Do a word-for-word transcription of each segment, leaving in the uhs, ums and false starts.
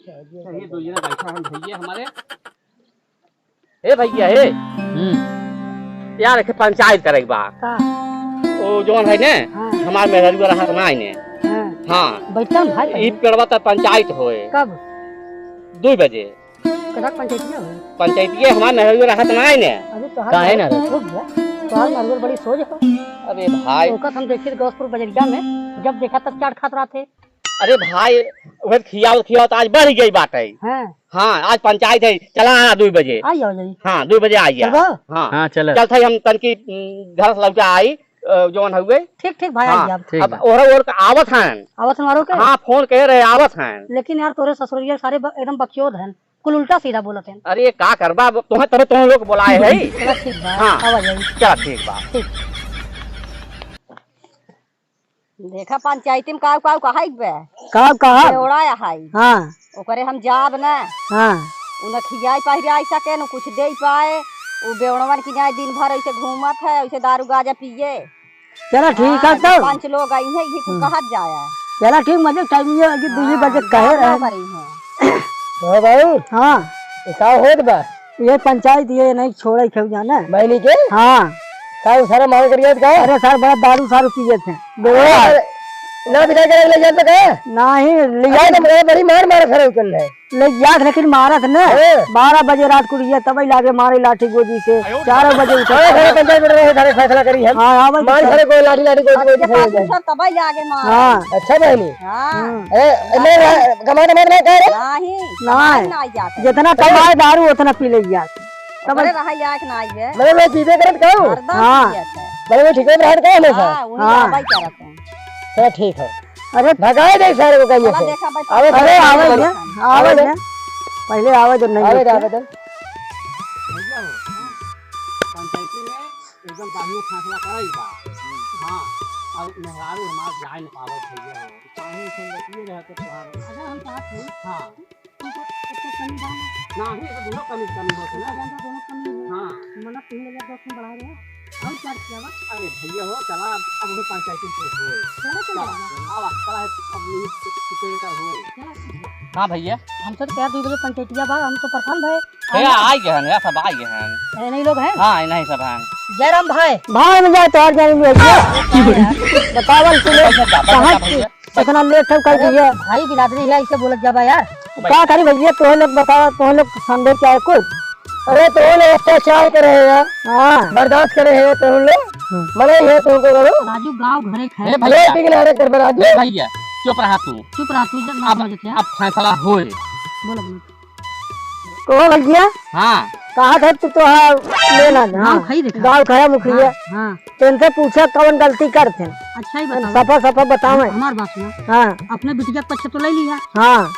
ये दो जना बैठा हम भैया हमारे। ए भैया, ए। हम्म। यार, एक पंचायत करे के बा। का? ओ जौन है ने, हाँ। हमार मेहररुआ रहत ना आइने। हाँ। हाँ। बैठा हम भाई। ई पेड़वा तर पंचायत होए। कब? दो बजे। कदा पंचायतिया होए? पंचायतिया हमार मेहररुआ रहत ना आइने। अरे तोहार काहे ना मेहररुआ रहत? रुक जा। तोहार मेहररुआ बड़ी सोझ हो। अरे भाई। ओका हम देखित गौसपुर बजरिया में, जब देखा तब चाट खात रहते। अरे भाई, उहे खियावत खियावत आज बढ़ गई बाटे। हाँ। हाँ, आज पंचायत है, चला आ दो बजे। आ जाओ जल्दी। हाँ, दो बजे आ गया। चलबो? हाँ। हाँ, चलो। चलत है हम तनकी, उम, घर से लौटा आई, अ, जौन हुए। ठीक, ठीक भाई, हाँ। आ जाओ। ठीक अब बा। ओहर ओहर के आवत हैं। आवत हैं मारो के? हाँ, फोन कह रहे आवत हैं। लेकिन यार तोरे ससुरिया सारे ब-, एकदम बकचोद हैं, कुल उल्टा सीधा बोलत हैं। अरे का करबा, अब तोहे तबे तोहे लोग बोलाए है। चला ठीक बा, हाँ। आवा जाई। चला ठीक बा। ठीक। देखा पंचायती में काऊ काऊ कहाई बे। काऊ कहा? बेवड़ा अहाई। हाँ। ओकरे हम जाब ना। हाँ। उ न खियाई पहिराई सके, न कुछ दे पाए। उ बेवड़वन की जाए दिन भर ऐसे घूमत है, ऐसे दारू गाजा पिए। चला ठीक है हाँ, तो। पांच लोग आई हैं, ये तू हम्म। कहत जाया। चला ठीक, मतलब टाइम ये है कि दो ही हाँ, बजे कहे जाब ना रहे। करी हैं। हो बाबू। हाँ। ये का होत बा? ये पंचायत ये नहीं छोड़े केहू जाने। बहनी के? हाँ। का उ सारा मांग करिया का? अरे सर, बड़ा दारू सारू पिए थे। अरे, ना बिठाई के ले जात का? नहीं, ले अरे, जात तो मेरे बड़ी मार मार खड़े उकन है। ले जात, लेकिन मारत न। हाँ। बारह बजे रात को रिया, तबई लागे मारे लाठी गोजी से। चार बजे उठे। अरे, घरे पंचायत में रहे, सारे फैसला करी हम। हाँ, हाँ, भाई, मार सर। खड़े को लाठी, लाठी गोजी, गोजी अब ये खड़े हो जाए। सब तबई लागे मार। हाँ। अच्छा बहनी। हाँ। हम्म। ए, ए, नहीं, नहीं, कमाए, कमाए ना का रे? नहीं, नहीं। कमाए ना जाते। जितना कमाए दारू, उतना पी ले जात। तब ओकरे रहा लायक ना आइबे। मतलब, मैं पीबे करत कहूँ? हरदम हाँ। पियत है। मतलब, मैं ठीक है, ब्रांड का हमेशा? हाँ, वही हाँ। दवाई करत है। चलो, ठीक है। अरे, भगाए दे सारे को कहीं चला से। देखा भाई, अरे, अरे, आवे आवे ना, ना। आवे आवे ना। ना। पहले आवे दे, नहीं आवे दे, होते। आवे दे। भैया हो, पंचायती में एकदम बढ़िया फैसला कराई बा। हाँ, अब मेहरारू हमार जाए न पावे भैया हो। काहे संगतिये रहते तोहार? अगर हम साथ हो, हाँ। तो, तो, तो कमी बा ना? नाही, तो दोनों कमी, कमी होत है ना। दोनों कमी है। हाँ। मना तीन हजार दस में बढ़ा रहे हैं। और क्या किया बा? अरे भैया हो, चला, अब, अब वो पंचायती में हो। चलो, चलो, चला, चलो। आवा, चला, अब यही कितने का हो। चलो, ठीक है। हाँ भैया। हम तो कह दो बजे पंचायतिया बा, हम तो परेशान भए। ए, आ गए हैं, या सब आ गए हैं। ए, नहीं लोग हैं? हाँ, नहीं सब हैं। जयराम भाई। भाई, हम जाए तो और जाने में भैया। बतावल तू लोग, कैसे जा, कहाँ भैया? इतना लेट है, कर दिया। भाई बिरादरी है, ऐसे बोलत जाबा यार। का करी भैया, तोहे लोग बतावा, तोहे लोग समझे क्या है कुछ? अरे तो लोग अत्याचार करे हैं यार। हाँ। बर्दाश्त करे हैं तो लोग। हम्म। मना ही है तुमको करो। राजू गाँव घरे खाए। ए भैया। ये भी किनारे कर बना दे। ए भैया, चुप रहा तू। चुप रहा तू, इज्जत ना अब, समझते हैं। अब फैसला होए। बोलो, बोलो। कहो भैया। हाँ। कहा था तू तो हाँ, लेना था, गाँव हाँ। खाई देखा। गाँव खाया मुखिया। हाँ, हाँ। तो इनसे पूछा कौन गलती करते हैं। अच्छा ही बताओ। सफा सफा बताओ। हम-, हमार बात सुनो। हाँ। अपने बिटिया के पक्ष तो ले लिया। हाँ।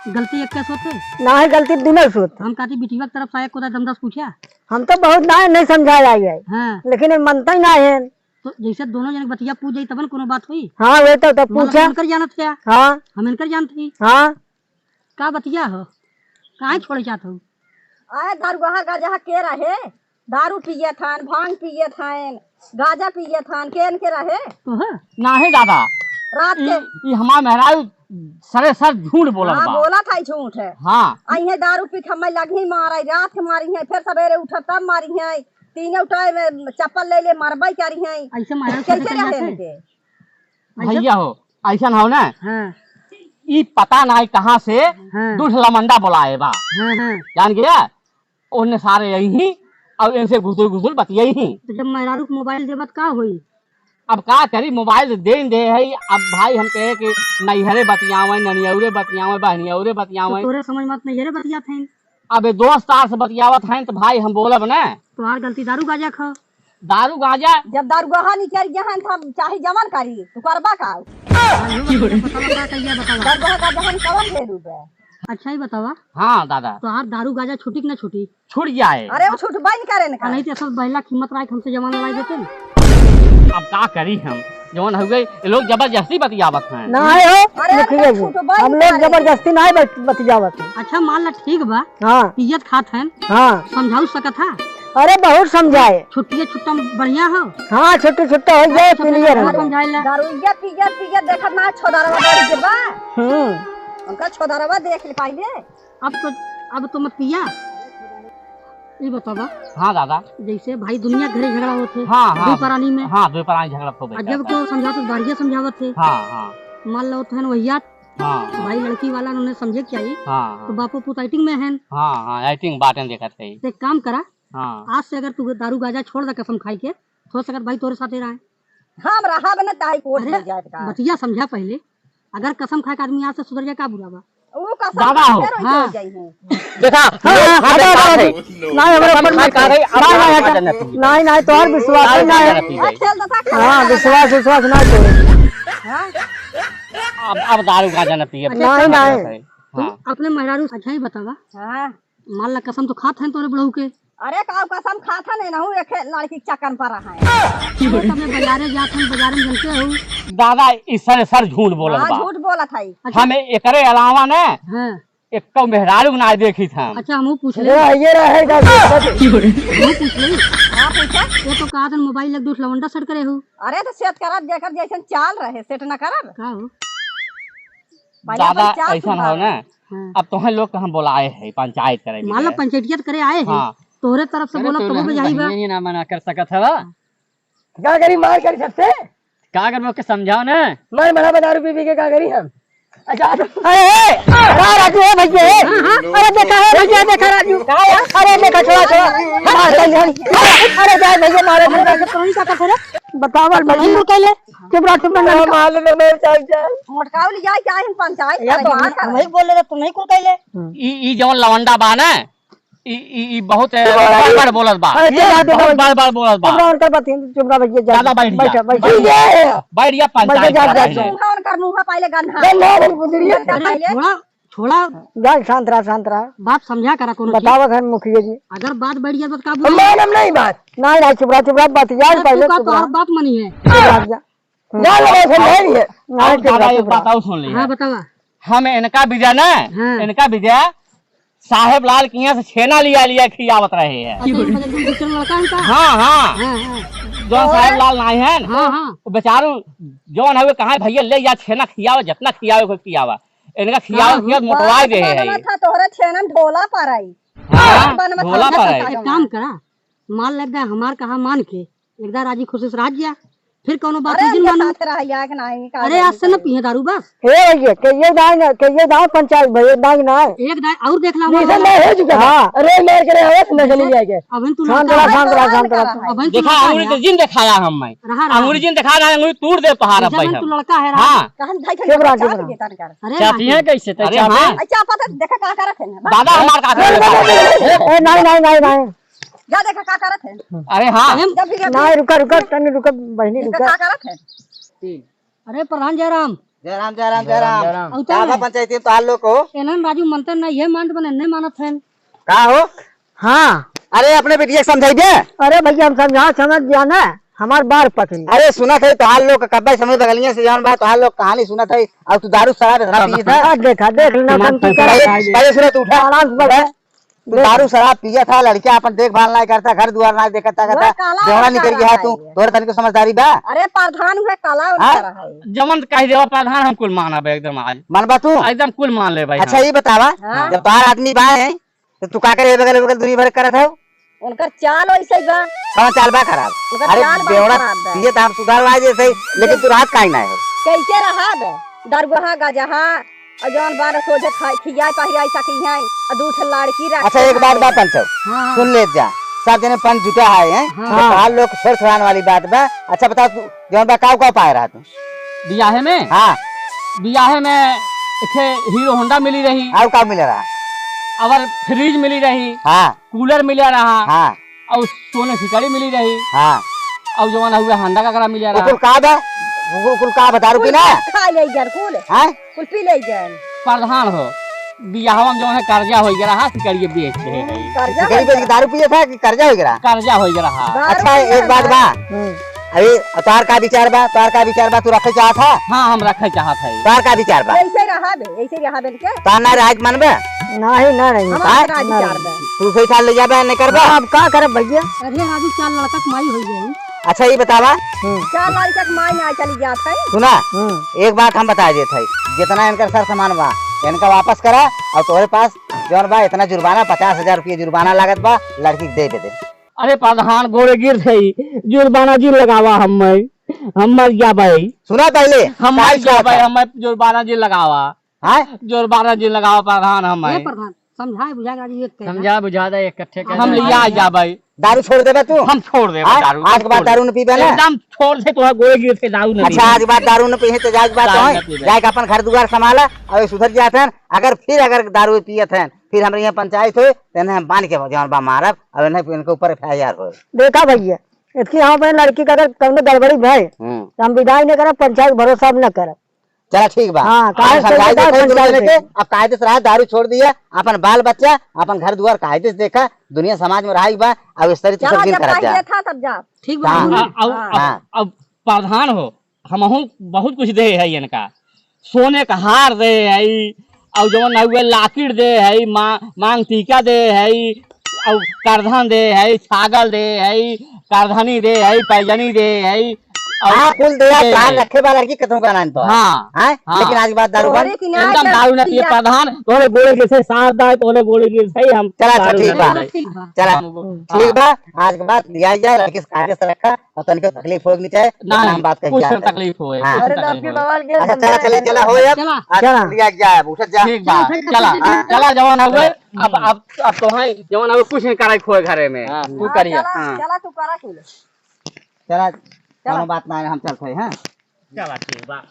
गलती एक कैसे होते? ना है गलती दोनों से होते। हम कहती बिटिया की तरफ से आया कोदा दमदस पूछा। हम तो बहुत ना नहीं समझाया है। हाँ। लेकिन ये मनता ही ना है। तो जैसे दोनों जने बतिया पूछ जाई तब न कोनो बात हुई। हाँ, वही तो, तो मतलब पूछा। हम इनकर जानत क्या? हाँ। हम इनकर जानत ही। हाँ। का बतिया हो? काहे छोड़े चाहत हो? आए दारुआ का जहाँ के रहे, दारू पिए थान, भांग पिए थान, गाजा पिए थान, के इनके रहे? ओहो। नाही दादा। रात के ई, ई हमार मेहरारू सरे सर झूठ बोलत हाँ, बा। बोला था झूठ है। हाँ। आई है दारू पी के हमें लगी मारे, रात के मारी है, फिर सवेरे उठब तब मारी है। तीनों टाइम चप्पल ले ले मरबई करी हैं। ऐसे मारा कैसे कैसे रहे करते हैं? इनके? ऐसे भैया हो, ऐसन हो ना, हाँ। ई पता नाई कहाँ से हाँ। दूठ लमंडा बोलाए बा। हाँ, हाँ। जान गया? ओने सारे यही ही, और इनसे घुसुर घुसुर बतियाई ही। तो जब मेहरारू के मोबाइल देबत का होई? अब का करी, मोबाइल दे दे है। अब भाई हम कहे कि नैहरे बतियावे, ननियौरे बतियावे, बहनियौरे तो बतियावे। तोरे समझ मत नैहरे बतियात हैं। अबे दोस्त यार से बतियावत हैं तो भाई हम बोलब ना। तोहार गलती दारू गांजा खा। दारू गांजा? जब दारू गहा निकल गया है तो हम चाहे जवन करी, तू करबा का? दारू गहा का जवन कवन भेलू बे? अच्छा ही बतावा। हाँ दादा। तोहार दारू गांजा छुटी कि ना छुटी? छूट जाए। अरे वो छूटबा नहीं करे ना। नहीं तो सब बहला कीमत राय हमसे जवान लड़ाई देते ना। अब का करी हम, जवन हो गए, ये लोग जबरदस्ती बतियावत हैं। ना है हो, अरे, लिखिए अरे, जी। छूटबा हम नहीं लोग करे। जबरदस्ती ना है बत-, बतियावत हैं। अच्छा मान ला ठीक बा। हाँ। इज्जत खात हैं। हाँ। समझाऊ सकत है। अरे बहुत समझाए। छुट्टिए छुट्टा बढ़िया हो। हाँ छुट्टी छुट्टा हो जाए, अच्छा, clear हो जाए। समझाए ला। दारू इज्जत, इज्जत, इज्जत देखत ना छोदारा वाला इज्जत बा। हम्म। उनका छोदरवा देख ले पहिले। अब तो, अब तो मत पिया। ई बतावा। हाँ दादा। जैसे भाई दुनिया घरे झगड़ा होत है, हाँ, हाँ। दो परानी में। हाँ, दो परानी झगड़ा हो गई। जब को समझावत तो बढ़िया समझावत है। हाँ, हाँ। मान लो तो है ना वही याद। हाँ, हाँ। भाई लड़की वाला उन्हें समझे क्या ही? हाँ, हाँ। तो बापो पुत acting में है। हाँ, हाँ, acting बाटें देखत है। तो एक काम करा। हाँ। आज से अगर तू दारू गांजा छोड़ दे कसम खाई के, हो सकत भाई तोरे साथे रहे। हम रहब न, ताई कोर्ट अरे, में जाए का। बतिया समझा पहिले। अगर कसम खाए के आदमी आज से सुधर जाए, का बुरा बा? वो कसम दादा हो। फिर वैसे हाँ। हो जाई है। देखा, हाँ, हाँ, हाँ, हटा, बात हटा, है। नहीं, हमरा कसम ऊपर खा मत खा रही, अब ना, ना, ना, हटा। ना, ना, ना, नहीं, नहीं, तोहर विश्वास ना, नहीं ना, है। ना, ना, ना, ना, हाँ, ना, विश्वास, विश्वास ना तोड़े। हाँ? अब, अब दारू गांजा न पिए। अच्छा, नहीं, अच्छा, नहीं। हाँ। तू अपने मेहरारू से अच्छा ही बतावा। हाँ। मान ला कसम तो खात हैं तोरे बुढ़ऊ के। अरे का कसम खात है, नहीं नहु एक लड़की के चक्कर में पड़ा है। अरे तब मैं बाजारे जात हूँ, बाजार में चलते हूँ। दादा, ई सर, सर झूठ बोलत हाँ, बा। झूठ बोलत है। अच्छा। हम एकरे अलावा न हाँ। एक्को मेहरारू ना देखी था। अच्छा, हमहू पूछ ले। अरे, ये रहे गा, हमहू पूछ ले। हाँ, पूछा। ये तो कहा था मोबाइल एक दूसरा लवंडा सेट करे हो। अरे तो सेट करब, जेकर जैसन चाल रहे, सेट न करब। का हो? बढ़िया दादा, पंचायत ऐसन हो ना, हाँ। अब तोहन लोग के हम बोलाए हैं पंचायत करे के मान लो लिए। पंचायतियत करे आए हैं, हाँ। तोहरे तरफ से अरे बोला तो तबो नहीं, बजाई बा। बहिने ही ना मना कर सकत हवा। का करी, मार करी सबसे? का करबो के समझाओ ना। मार मरा बा दारू पी पी के का करी हम? अच्छा, तो अरे, ए, का राजू है भैया, ए? हाँ, हाँ। अरे देखा है भैया, देखा राजू। का है? अरे देखा, छोड़ा, छोड़ा। मार दे, अरे, अरे जाए भैया, मारो, मारो। अरे, तो नहीं का कर रहे? बताओ, नहीं कुल कहले। चुप रह, चुप रह, नहीं। मार ले, मार, चल, चल। मोटकाऊ ले जाए, क्या हम पंचायत या तो करें, हम, मार हम ही करें। बोल रहे, तू नहीं कुल कहले। ई, ई जौन लवंडा बा ना, ई, ई, ई बहुत, ए, बड़, बड़ बोलत बा। अरे, चुप रह, चुप रह। बहुत बड़, बड़ बोलत बा। चुप रह, उनकर बात, चुप रह, बैठ जा। ज्यादा बैठ जा। बैठ जा, बैठ जा। बैठ जा। बैठ जा, पंचायत बैठ जा, कर रही है। मुंह उनकर मुंह है, पहले गंधा। गंधा, गंधा, गंधा। अरे, पहले। छोड़ा, छोड़ा। जा, शांत रहा, शांत रहा। बात समझा करा कोनो चीज। बतावत है मुखिया जी। अगर बात बैठ जाए तो का हम बोले? मानम नहीं बात। नहीं, नहीं, चुप रहा, चुप रहा, बात यार अरे, पहले तू का चुप तो रहा। और बात मनी है। चुप रहा, जा। ना, ना, ऐसा नहीं है। ना, अब चुप दादा, रहा, एक चुप बात रहा। और सुन ली हाँ, है। बतावा। हम इनका विजय ना, हाँ। इनका विजय साहेब लाल के यहाँ से छेना लिया, लिया खियावत रहे हैं। अच्छा, इनका एकदम दूसरा लड़का है इनका? हाँ, हाँ। हाँ, हाँ। जौन साहेब लाल नाई है ना, हाँ, हाँ। वो बेचारू जौन है, वो कहाँ भैया ले जा, छेना खियावा, जितना खियावे को खियावा। इनका खियावा, हाँ, खियावा हाँ। मोटवाई दे है। बनवा था तोहरे छेनन ढोला पर आई। हाँ, बनवा ढोला था पर आई। एक काम करा, मान लग गया हमार कहा मान के, एकदम राजी खुशी से रह गया। फिर कौनो बात अरे, नहीं, जिन उनके मानो। साथ रह गया कि नहीं, का अरे, आज से न पिए दारू बस। हे भैया, कहिए दाई ना, कहिए दाई पंचायत भैया, दाई ना। एक दाई और देख ला, नहीं, हमारा सब नहीं हो चुका। हाँ। अरे, मार के रहे, मैं चली जाएगा। अबहिन तू शांत लड़का रहा, है। शांत रहा, शांत रहा। अबहिन तू देखा, लड़का अंगुरी है। तो जिन दिखाया हम मैं। रहा, रहा। अंगुरी जिन दिखा रहा है, अंगुरी तूर दे तोहार अब जैसे भाई तू हम। लड़का है, रहा। हाँ। कहन भाई, चुप रहा, चुप रहा। अरे, चाहती हैं कैसे? अरे, चाहती हाँ। हैं? अच्छा, पता देखा का करत है ना? दादा हमार का करत है? ए, नहीं, नहीं, नहीं, नहीं। जा देखा का करत है। अरे हाँ। अरे, जब भी नहीं, रुका, रुका, तनी रुका, बहिनी, देखा रुका। का करत है। अरे प्रधान जयराम। जयराम, जयराम, जयराम, जयराम। जयराम। का बा पंचायती में तोहार लोग को? एलन राजू मनते ना, ये मानत बने, नहीं मानत है। का हो? हाँ। अरे अपने बिटिया के समझाई दे। अरे भैया हम समझा समझ गया ना, हमार बार पकड़ी। अरे सुनत है तोहार लोग का कब्बे समय बगलिया से जौन बा तोहार लोग कहानी सुनत है, और तू दारू शराब इतना पीत है। आज देखा, देख लेना, पहले, पहले सुनत उठा। आराम से बैठ। तू दारू शराब पिया था, लड़कियां अपन देखभाल ना करता, घर दुआर ना देखता, वो कहता, काला बेवड़ा निकल गया है तू, तोरे तनिको समझदारी बा? अरे प्रधान हुए काला हाँ? उनका रहा है। जवन कह देवा प्रधान, हम कुल मानब एकदम आज। मानबा तू? एकदम कुल मान ले भाई, अच्छा, हाँ। ये बतावा, हाँ। जब तोहार आदमी बा है, तो तू का करे बगल बगल दुनिया भर करत है? उनकर चाल वैसे ही बा। कौन चाल बा खराब? उनकर अरे चाल बा बेवड़ा खराब बा। पिए तो हम सुधार ला जैसे ही, लेकिन तू रात काहे ना हो? कैसे रहा बे? दरगोहा गजहा और जौन बार सोझे खाई, खियाई पहिराई सकी हैं, और दू ठे लड़की रख अच्छा, एक बात बा पंचो, हाँ। सुन ले जा, सब जने पंच जुटा है, हैं? हाँ। तो तोहार लोग छोड़ छोड़ाने वाली बात बा। अच्छा बताओ, तू जौन बा काव काव पाए रहा तू? बियाहे में? हाँ। बियाहे में एक ठे हीरो होंडा मिली रही। और का मिले रहा? और फ्रिज मिली रही। हाँ। कूलर मिले रहा। हाँ। और सोने की कड़ी मिली रही। हाँ। और जवन हुआ हंडा का कड़ा मिले वो रहा। कुल का बा? वो कुल का बा? दारू पीना? खा ले जर कुल। हाँ? कुल पी ले जर। प्रधान हो, बियाहवा में जवन है कर्जा हो गया रहा, सिकड़िए बेच के। कर्जा सिकड़ी हो बेच के गया। दारू पिए था कि कर्जा हो गया रहा? कर्जा हो गया रहा। दारू अच्छा, पिए एक बात ना। बा। हम्म। अरे, तोहार का विचार बा? तोहार का विचार बा? तू रखे चाहत है? हाँ, हम रखे चाहत है। तोहार का विचार बा? ऐसे रहा बे, ऐसे रहा बे के? तोहार ना राज मानबे? नहीं, ना, नहीं। हमारा हाँ? का विचार बा? तू सही साल ले जाबे, नहीं करबे? हाँ, अब का करब भैया? अरे राजू, चार लड़का के माई हो गई। अच्छा, ये बतावा। हम्म। चार लड़का के माई ना चली जात है। सुना, हम्म। एक बात हम बता देत है, जितना इनकर सर सामान बा, इनका वापस करा, और तोहरे पास जौन बा इतना जुर्माना, पचास हजार रुपया जुर्माना लागत बा, लड़की के दे दे। अरे प्रधान, गोड़े गिर थे, जुर्माना जिन लगावा, हम हम मर जाबे। सुना पहले, हम मर जाबे, हम जुर्माना जिन लगावा। हाँ? जुर्माना जिन लगावा प्रधान, हम ए प्रधान, समझाए बुझाए के आज एक कहे। समझा बुझा दे, एक कट्ठे के हम लिया जाबे। दारू छोड़ देबे तू? हम छोड़ देबे हाँ? दारू, आज के बाद दारू न पीबे ना? एकदम छोड़ दे, तोहर गोड़े गिर के दारू न अच्छा, पीबे। आज के बाद दारू न पीहे तो जाए के बाद दारू तो न पीबे। जाए के अपन घर दुआर संभाला, और सुधर जात हैं। अगर फिर अगर दारू पियत हैं, फिर हमरे यहाँ पंचायत होए, तो इन्हें हम बांध के जौन बा मारब, और इन्हें, इनके ऊपर एफ आई आर होए। देखा भैया, इसकी यहाँ पे लड़की का अगर कौनो गड़बड़ी भय, हम्म। तो हम विदाई नहीं करब, पंचायत भरोसा हम न करब। चला ठीक बा। हाँ, आप काहे समझाई समझदार देते हैं दोनों पंचायत जने के, है। अब कायदे से रहा, दारू छोड़ दिया, अपन बाल बच्चा, अपन घर दुआर कायदे से देखा, दुनिया समाज में रहा बा, अब इस तरह से चला, सब दिन जब खराब जा। चाहिए था तब जा। ठीक बा, हाँ। हम हाँ, अब, हाँ। अब, अब प्रधान हो, हमहू बहुत कुछ दे है इनका, सोने का हार दे है, और जौन हुए लाकिट दे है, मा-, मांग टीका दे है, और करधन दे है, छागल दे है, करधनी दे है, पैजनी दे है, और हाँ, कुल दे, दे प्राण है। रखे वाला लड़की कतहूँ का नाम तो है। हाँ, हैं? हाँ। लेकिन आज के बाद दारू बंद। तोहरे किनारे एकदम दारू न पिए पिया। प्रधान, तोहरे गोड़े गिर से साथ दाए, तोहरे गोड़े गिर से ही हम चला, अच्छा, दारू ठीक न बा। पिए। ठीक बा। चला। हाँ। ठीक बा, आज के बाद लिया जाए, लड़की से कायदे से रखा, और तनिको तकलीफ होए के नहीं चाहे, ना, इतना हम बात कह कुछ दिया न है। तकलीफ होए, हाँ। कुछ अरे न तो तकलीफ आपके होए। बवाल के अच्छा, चला, चले, चला, हो अब। चला। आज चला। लिया जाए, अब उठत जा। ठीक बा, चला, चला, चला। हाँ। चला, जवान हुए, अब, अब, अब तो है, जवान हुए, कुछ नहीं करे खोए घरे में। हाँ। तू हाँ, करिए। चला, हाँ। चला, तू करा कुल। चला, चला। कोनो बात ना है, हम चलते हैं, हाँ। चला, ठीक बा।